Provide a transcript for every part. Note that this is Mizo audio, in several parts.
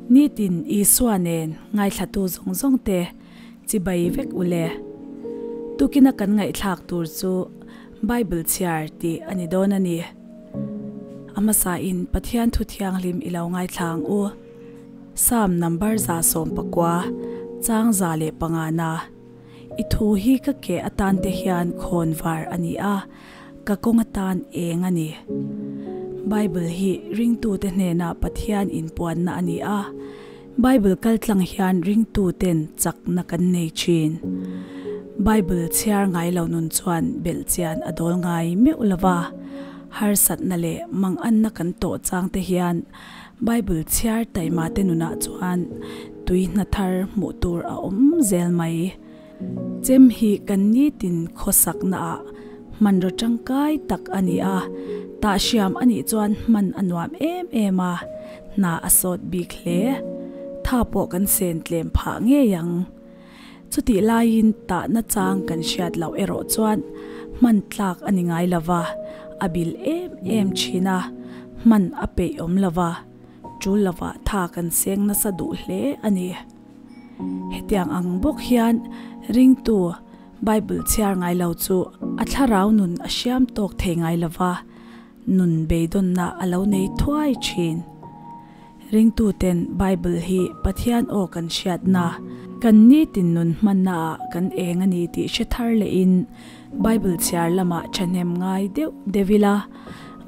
Nitin Isua nen ngaithlatu zawng zawng te chibai vek u le. Tukina kan ngaihthlak tur chu Bible chhiar tih a ni dawn a ni. A hmasain Pathian thu thianghlim i lo ngaithla ang u. Psalm number 119, chang 105 na. I thu hi ka ke atan te hian khawn var a ni a, ka kawng atan eng a ni. Bible hi ringtute hnena Pathian inpuanna a ni a, Bible kaltlang hian ringtuten chakna kan nei thin. Bible chhiar ngai lo nun chuan belhchian a dawl ngai meuh lo va, harsatna leh manganna kan tawh chang te hian Bible chhiar taima te nunah chuan tui hna thar hmuh tur a awm zel mai. Chem hi kan nitin khawsakna ah hmanraw tangkai tak a ni a, tah hriam a nih chuan hman a nuam em em a, hna a sawt bik hle. Tha pawh kan sen tlem phah ngei ang. Chutih laiin tahna chang kan hriat loh erawh chuan hman tlak a ni ngai lova, a bil em em thin a, hman a peih awm lova, tul lovah tha kan seng nasa duh hle a ni. Hetiang ang bawk hian ringtu Bible chhiar ngai lo chu a thlarau nun a hriam tawk thei ngai lova, nun beidawnna a lo nei thuai thin. Ringtuten Bible hi Pathian aw kan hriatna, kan nitin nun hmannaah kan eng a ni tih hre thar lehin Bible chhiar lamah thahnem ngai deuh deuh ila,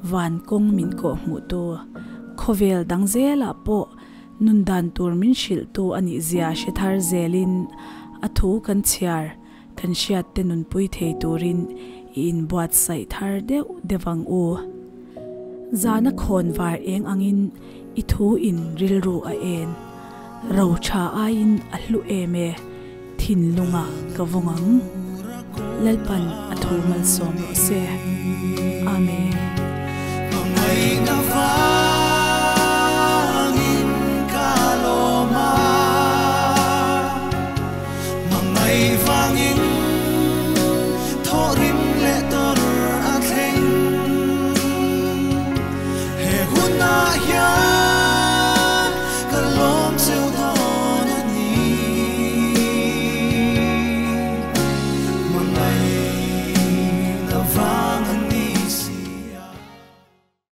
van kawng min kawh hmuhtu, khawvel dang zelah pawh nun dan tur min hrilhtu a nih zia hre thar zelin a thu kan chhiar, kan hriat te nunpui thei turin i inbuatsaih thar deuh deuh ang u. Zana khawn var eng angin i thu in rilru a en. Ro tha aiin a hlu em e, thinlungah ka vawng ang. Lalpan a thu malsawm rawh se. Amen.